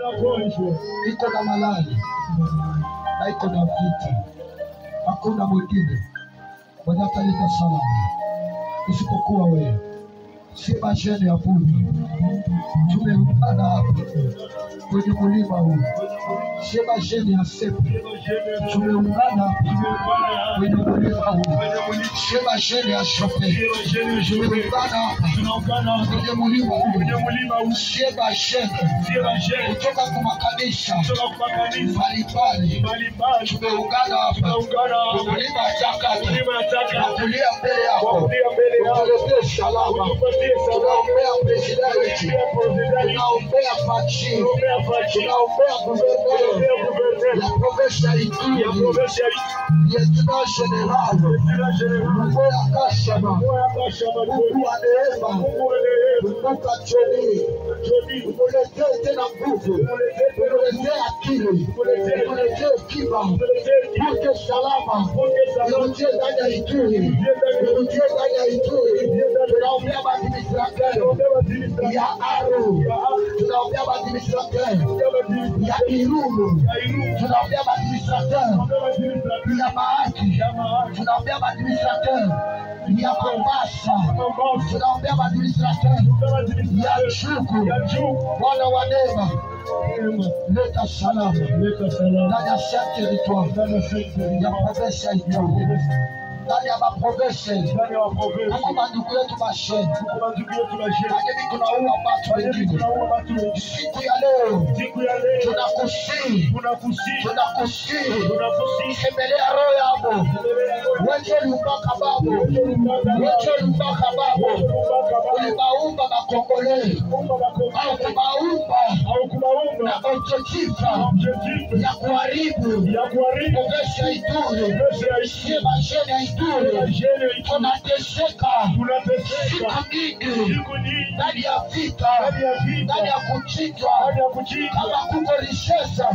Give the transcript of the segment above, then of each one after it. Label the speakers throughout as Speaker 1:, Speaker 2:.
Speaker 1: Iko na malali na iko na vita. Hakuna mwingine mwenye ataleta salama isipokuwa wewe. Si mashine ya punda tumeungana hapa kwenye mlima huu. Si mashine ya sepe tumeungana hapa kwenye mlima huu. Si mashine ya shope tumeungana hapa kwenye mlima huu. Si mashine kutoka kwa makanisa mbalimbali tumeungana hapa mlima Takata na kulia mbele yako utuletee salama. Tunaombea presidenti, tunaombea Fachi, tunaombea gouverneur ya province ya Ituri, lieutenant general Luboya Kashama, Mungu wa neema, kumbuka Choni, umuletee tena nguvu, umuletee akili, umuletee hekima, puke salama irudie ndani ya Ituri, irudie ndani ya Ituri. Tunaombea administrateur ya Aru, tunaombea administrateur ya Irumu, tunaombea administrateur ya Maaki, tunaombea administrateur ya Mombasa, tunaombea administrateur ya Chuku. Bwana wa neema, leta salama ndani ya saint territoire ya province ya Ituri, ndani ya maprovince huko mandugu yetu masheni kanyemi kunaua watu wengine. Siku ya leo tunakusihi, tunakusihi, tembelea roho yabo weche lumbaka babo, weche lumbaka babo, ulibaumba bakongole au kubaumba na objectif ya kuharibu province ya Ituri, sie masheni ya Ituri tunateseka siku nyingi ndani ya vita, ndani ya kuchinjwa. Kama kuko risesa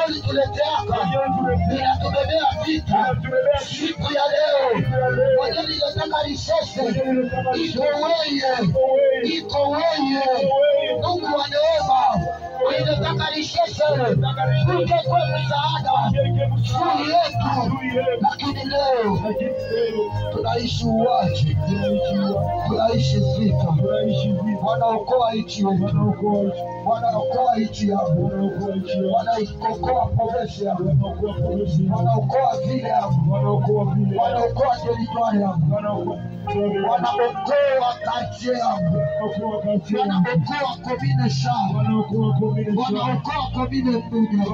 Speaker 1: yenye tuleteaka inatubebea vita. Siku ya leo mwenye nilitaka risese iko weye, iko weye. Mungu wa neema, ulitaka risese uke kwa msaada juu yetu, lakini leo tunaishi uwaji, tunaishi vita. Bwana okoa nchi yetu, Bwana okoa nchi yangu, Bwana okoa province yangu, Bwana okoa vile yangu, Bwana okoa territoire yangu, Bwana okoa quartier yangu, Bwana okoa commune Char, Bwana okoa commune Bunia,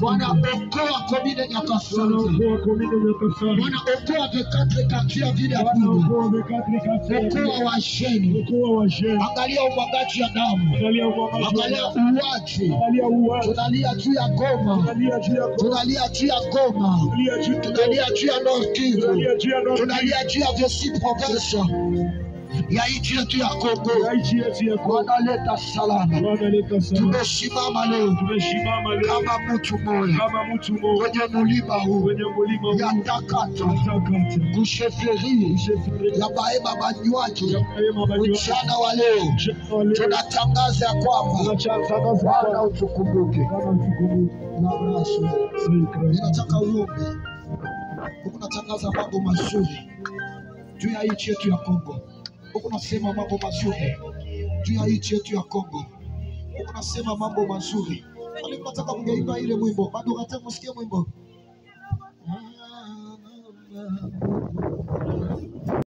Speaker 1: Bwana okoa commune Nyakasante, Bwana okoa the quatre quartiers ya vile ya Bunia, okoa washeni. Angalia umwagaji ya damu, angalia uwaji. Tunalia juu ya Goma, tunalia juu ya Goma, tunalia juu ya Nord Kivu, tunalia juu ya vesi province ya nchi yetu ya Kongo. Bwana leta salama. Tumesimama leo kama mtu mmoja kwenye mlima huu ya Takata kusheferi ya Bahema Banywaji. Mchana wa leo tunatangaza ya kwamba Bwana utukumbuke. Ninataka uombe huku natangaza mambo mazuri juu ya nchi yetu ya Kongo. Huku nasema mambo mazuri juu ya nchi yetu ya Kongo. Huku nasema mambo mazuri. Nataka mngeimba ile mwimbo. Bado nataka msikie mwimbo.